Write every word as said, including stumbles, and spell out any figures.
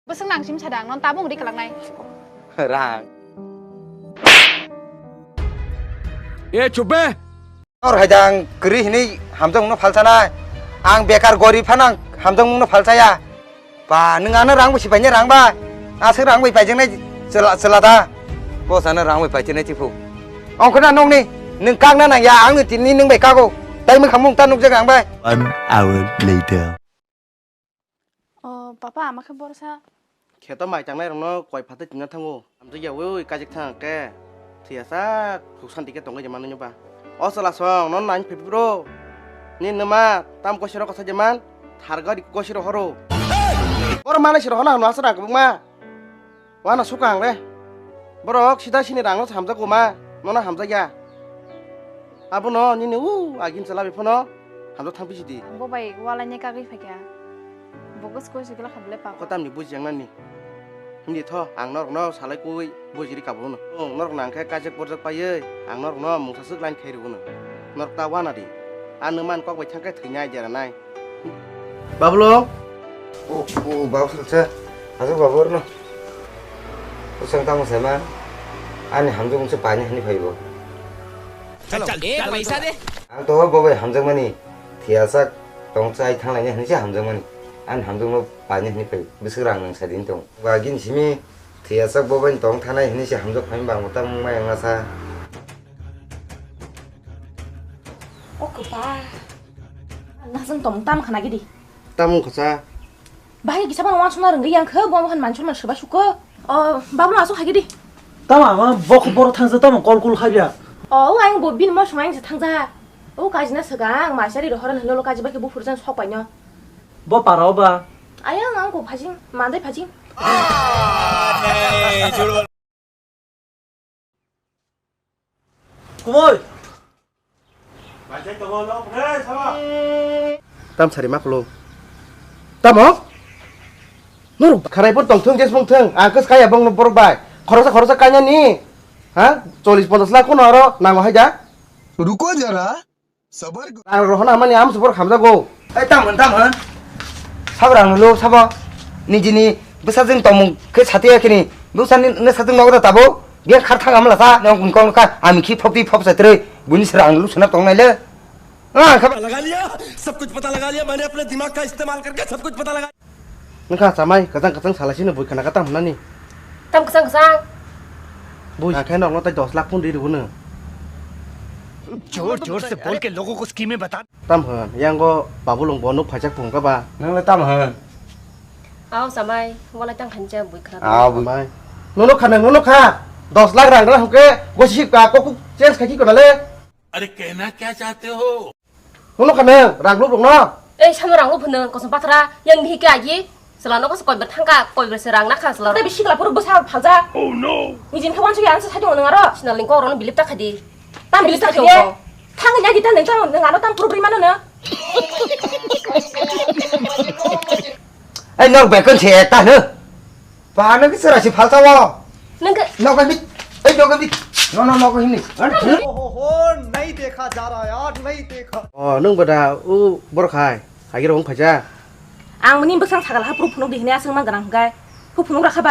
Bwswk nang sim sadang, non tabung ri kwlangnai. Rang. E, chup be! Nor hai dang kwrwi hinwi hamjakmungno phalsanai. Ang bekar gorib phano ang hamjakmungno phalsaya. Ba, nwng ano rang bai si painai rang bai. Aswk rang bai paijaknai chwla, chwla da. Boss ano rang bai paichinai chiphu. Ongkhorna nokni, nwng kakna nangya, ang nwng tini nwng bai kago. Tai mwkhamung ta nukjak ang bai. One hour later. O, papa, ama khe borsa. Kheto mai tangnai rokno koi phatwi tingna thango. Amtwi ya ui kajik thang khe. Thwiya sak thuk santi khe tongwi je manwi ba. O chwla song, non nang phiphi bro. Ni numa, tam gosiro kotha je man. Thar gari gosiro horo. Boro manai siro hona hano asra kubuk ma. Wana suka ang re. Borok sida sini rangno hamjago ma. Nono hamjakya. Abono nini u agin chwla biphano hamjak thang bisi di. Bo bai walai ne kagwi phaikha. Bo gosko se gela khablai pa. Kotamni buji yang nani. Himdi tho ang norokno salai kui bujiri kabuno. Ong norok nang khe kajak borjak paiye ang norokno mungsa swk line khai rwno. Norok ta wana di. Ano man kok bai thang khe thwinai jera nai. Babulung. O, o, babu sir, sir. Aswk babu orno. Bwswng tamo saima. Ani hamjak mungsa paini hani phaibo. Chal, eh, paisa de. Ang to bo bai hamjakmani. Thiyasak tong chai thanglaini hani se hamjakmani. Ani hamjakno paini hani phai. Bwswk rang nang sadin tong. Ba gin simi thiyasak bo bai tong thanai hani se hamjak phai bang ta mung mai ang asa. O kwpa. Nasing tong tam khana gidi. Tamung kasa. Bahai kisa bang wansukna rwngwi yang khe, bo han manchur man swba sukho. O, babno aswk hagi di. Tama ama bok boro thangsa tama kol kol khabya. O, o ang bo bin mo swmai se thangja. O kajina swkang, ang masari rohor hwnlo kaji bai khe buphur jan sok paino. Bo para o ba. Ayang ang ko phajing, mandai phajing. Kumoi. Tam sari ma khulum. Tamo? Norok kharai pon tong thung, jes mung thung. Ang khe kaya bong borok bai. Khoroksa khoroksa kanya ni. Ha? Chollish ponchash lakh kono aro nango hai da. Ruko jara. Ang rohona mani am subor khamjago. Ai, tam hwn, tam hwn. Sabo rang lo, sabo. Nijini bwsajwng tongmung khe satiya khini. Bwsani ne sajwng nogo da tabo. Biya khar thang amla sa, nang kun kong kha. Ami khi phop di phop sa tre. Buni sera ang lu sana tong nai le. Ah, khaba. लगा लिया, सब कुछ पता लगा लिया। मैंने अपने दिमाग का इस्तेमाल करके सब कुछ पता लगा। Nokha chamai, kwchang kwchang salai sino bui khana kha tam hwnani. Tam kwchang kwchang? Bui. Ang khe nokno tai dos lakh phone ri rwno. जोर जोर से बोल के लोगों को स्कीमें बता। Tam hwn, yango babulung bo nuk phaijak phung kha ba. Nang le tam hwn. Ao chamai, walai tang khancha bui khana. Ao bui. Chamai. Nono kha nang, nono kha. Dos lakh rang rang hwnkhe gosi ka kokuk change khai ki kona le. अरे कहना क्या चाहते हो? Hwnwi kha nwng rang lup rwngno? Ei, samo rang lup hwnwi kosom pathra, yang mihi khe agi. Chwla no kosom koibar thangkha, koibar se rang nakha chwla. Tei bisi kla phuru bwsa phalja. Oh no! Nijin khe wansuk ya, ang se saidung nwng aro. Sinal ning kok rok no bilip ta kha di. Tam bilip ta kha di. Thang ya di ta nwng tam nwng ano tam phuru bri mano no. Ei, nok bekon se ta no. Ba, nang khe chwrai se phalsa o. Nang khe. Nogo bit. Ei, nogo bit. No, no, nogo himni. ओहो, नहीं देखा जा रहा यार, नहीं देखा। O, nwng bada u borok hai. Hagi rong phaija. Ang mani bwsang sakal ha phuru phunuk di hini aswk mang ganang hwnkhe. Phu phunuk rakha ba.